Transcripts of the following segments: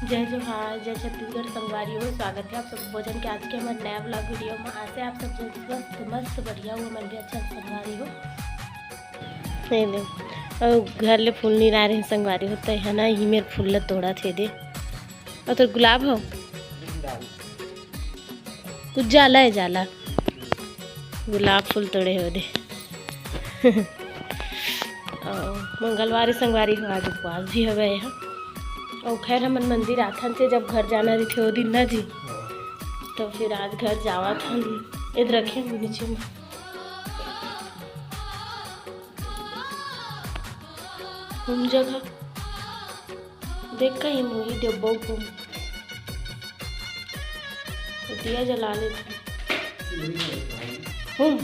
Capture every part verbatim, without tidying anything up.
जय जोहार, जय छत्तीसगढ़ संगवारी हो। स्वागत है आप सब भोजन के आज के हमारे नया vlog video में। आशा है आप सब जन स्वस्थ, मस्त, बढ़िया हो, मन भी अच्छा संगवारी हो। नहीं, नहीं। और घर ले फूल नहीं ला रहे संगवारी हो, तो है ना, ही मेरे फूल ला तोड़ा थे दे। और तो गुलाब हो, कुछ जाला है, जाला। गुलाब फूल तोड़े हो दे। अउ मंगलवारी संगवारी हो, आज उपवास भी हवे ह। अउ खैर, हमन मंदिर आथन ते, जब घर जाना रहिथे ओ दिन ना जी, तो फिर आज घर जावत हन। एद रखे हन नीचे में। हम जगह देख कहीं मुही देबो घूम। तो दिया जला लेते। हूँ।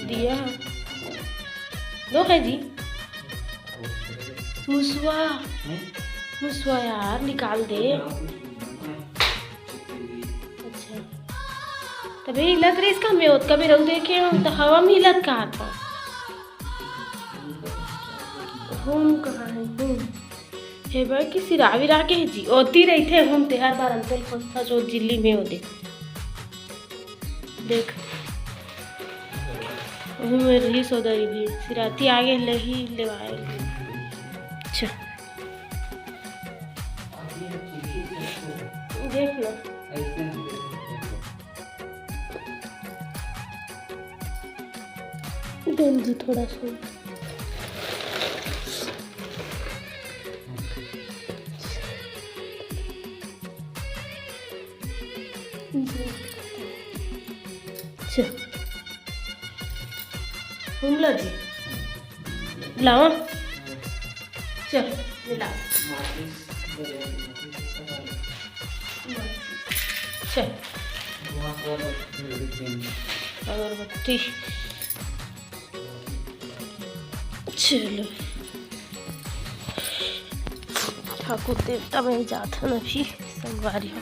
दिया। दो है जी। मुसवा। मुसवा यार, निकाल दे। अच्छा। तबे हिलत रहिस का, मैं ओतका बेर अउ देखे हूँ, तो हवा में हिलत कहा था। हूँ, कहाँ है? हूँ। हे भाई, कि सिरा विरा के हे जी, ओती रहिथे, हूँ, तेहार बार अंतल खोलता जो जिल्ली में ओदे। देख। वही में रही सौदा भी। सिराती आगे ले ही लेवाए। अच्छा। देख ना। देन जी थोड़ा सा। अच्छा। घूम लो जी। लाओ। चल, ये लाओ। चल। अगरबत्ती। चलो। ठाकुर देवता में जात हन अभी, संगवारी हो।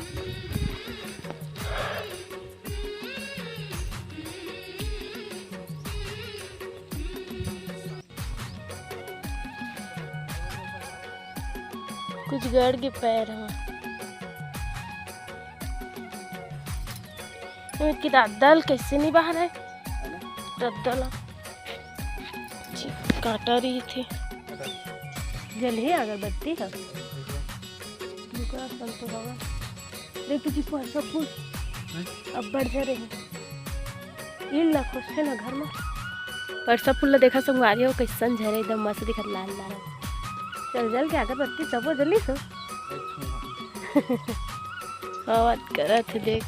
कुछ गड़ के पैर ह। ओमे के रद्दा ल कइसे नइ बाहरे? रद्दा ल। कांटा रहिथे। जलही अगरबत्ती ह। रुका, असन तो हवा। देख तो जी, परसा फूल। अब्बड़ झरे हे। इन ला खोजथे ना घर में। परसा फूल ला देखा संगवारी हो, कइसन झरे, एकदम मस्त दिखत, लाल लाल। चल जल के अगरबत्ती सबो जली सो। हवा करत हे देख।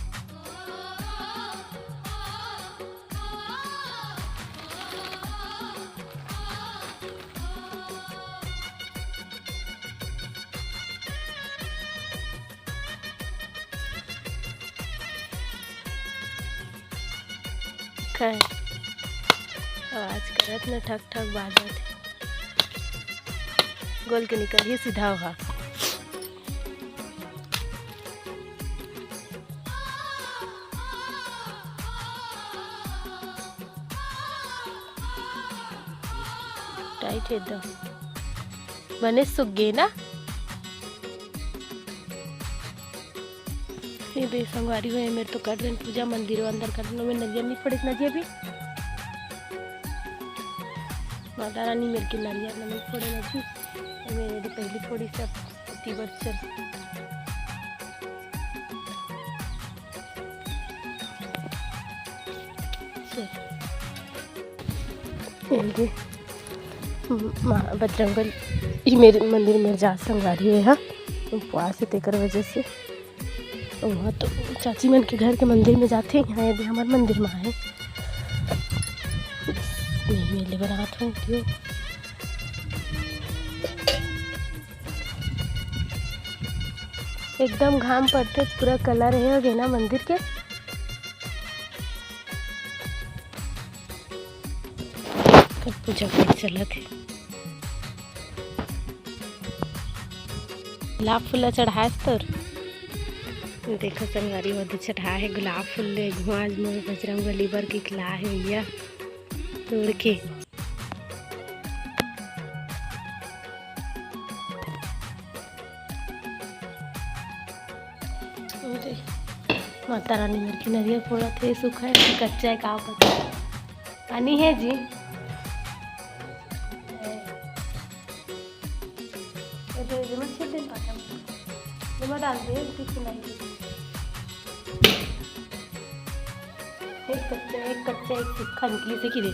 काय? आवाज करत न ठक ठक बाजत हे। गोल के निकलही सीधा ओहा। टाइट हे एकदम। बने सुख गे ना। ये दे संगवारी हो, ये मेर तो कर देन पूजा, मंदिर अंदर कर देन, मैं नरियर नहीं फोड़े ना जी अभी। माता रानी मेर के नरियर नहीं फोड़े ना जी, ये मेर तो पहली फोड़ी सब इतनी बच्चन। चल। ये दे, माँ बजरंग बली, ये मेर मंदिर में जा संगवारी हुए हा, उपवास हे तेकर वजह से। वहाँ तो चाची मन के घर के मंदिर में जाथे, यहाँ ये दे हमर मंदिर में आहे। नहीं मिले बर आत हूँ क्यों? एकदम घाम पड़थे, पूरा कला रहे हो गे ना मंदिर के। कब पूजा पाठ चलत हे। गुलाब फूल चढ़ाए तोर। देखो संगवारी, वो दे चढ़ा हे गुलाब फूल ले, घुआज मोर बजरंग बली बर के खिला हे भैया तोड़ के। माता रानी मोर के नरियर फोड़त हे, सूखा हे कि कच्चा हे, का पता। पानी हे जी। ये तो, ये मत छील दे, पाता में। ये मत डाल दे, ठीक से नहीं। एक कच्चा, एक कच्चा, एक सूखा निकली से कि दे।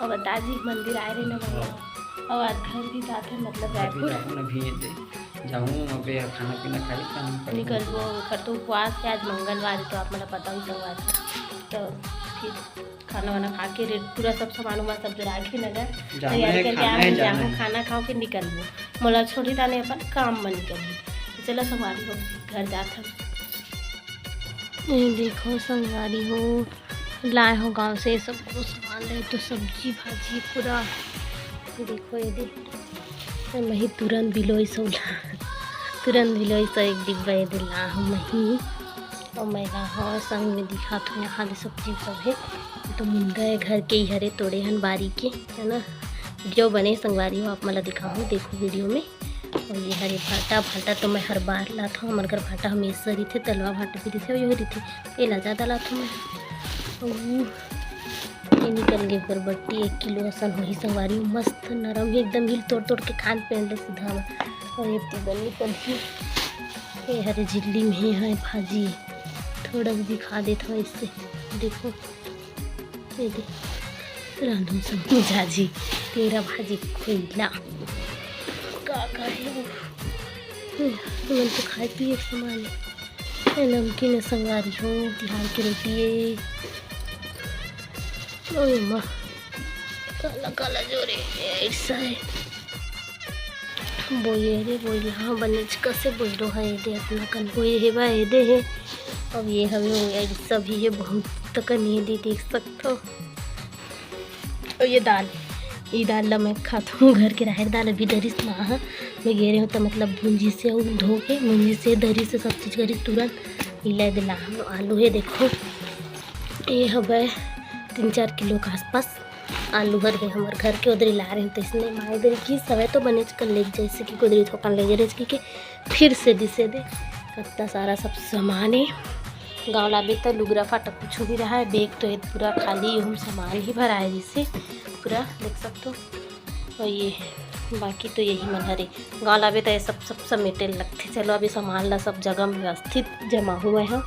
अब दाजी मंदिर आए रहे ना भैया। हाँ। अब आज घर भी जात हे, मतलब अभी रायपुर। जाहूँ ना, अभी ये दे, जाहूँ, अबे खाना पीना खाई, खाना खाई। निकलबो, ओकर तो उपवास हे, आज मंगलवार हे, तो आप मन ला पता ही संगवारी। तो फिर खाना वाना खा के रे-, पूरा सब सामान उमान सब जोरा के नगर जाना तैयारी हे, करके खाना आए हे, जाना जाहूँ, हे। खाना खाओ, फिर निकलबो। मोला छोड़ी ताने अपन काम में निकलबो। तो चलो संगवारी हो, घर जात हन। ये देखो संगवारी हो, लाए हो गांव से सब कुछ सामान, ले तो सब्जी भाजी पूरा। देखो ये दे, मैं ही तुरंत बिलोई सोला, तुरंत बिलोई सो एक डिब्बा ये दे ला हो मैं ही। और मैं ला हो संग में दिखात हूँ, यहाँ दे सब्जी सब हे। तो मुनगा हे घर के ही हरे, तोड़े हन बारी के, है ना। वीडियो बने संगवारी हो, आप मन ला दिखाहूँ, देखो वीडियो में। और ये हरे भाटा, भाटा तो मैं हर बार लात हूँ, हमर घर भाटा हमेशा रहिथे, तलवा भाटा भी रहिथे, और यो रहिथे, एला ज्यादा लात हूँ मैं। और ये निकल गए बरबट्टी, एक किलो असन होही संगवारी, मस्त नरम हे एकदम, हिल तोड़ तोड़ के खान पेन ले सीधा में। और ये ती बनी कल ही, ये हरे झिल्ली में हे, हे भाजी, थोड़ा सा दिखा देत हूँ इससे, देखो। ये दे, रांधून संग जाजी, तेरा भाजी खोइला। का का हे वो? हम्म, मन तो खाए पिए के सामान हे। ये नमकीन हे संगवारी हो, तिहार के रोटी हे। ओए माँ, काला काला जोरे, ऐसा हे। बोइए रे, बोइला, हाँ, बनेच कसे बोइलो हे, ये दे, अतना कन बोइए हे बा, ये दे हे। अब ये हवे, वो ये सभी हे, बहुत कन ये दे, देख सकथो। और ये दाल, ये दाल ला मैं खात हूँ, घर के राहेर दाल अभी धरिस माँ ह। मैं गे रहे हूँ तो मतलब भुंजी से, वो धो के भुंजी से धरिस, सब चीज करिस तुरंत। ये ले दे ला, आलू हे, देखो, ये हवे तीन चार किलो के आसपास। आलू हर हे हमर घर के, ओदरी ला रहे हैं, तो इसने माय दरी की सवे तो बनेच कर ले, जैसे कि गोदरी थोकन ले जरेच की के फिर से दिसे दे। कत्ता सारा सब सामान हे। गाँव लाबे तो लुगरा फाटा कुछ भी रहा है, बैग तो ये पूरा खाली, हम सामान ही भराए जिसे पूरा देख सकते हो। और ये बाकी तो यही मन हरे, गाँव लाबे तो ये सब, सब समेटे लगथे। चलो, अभी सामान ला सब जगह में व्यवस्थित जमा हुए हैं।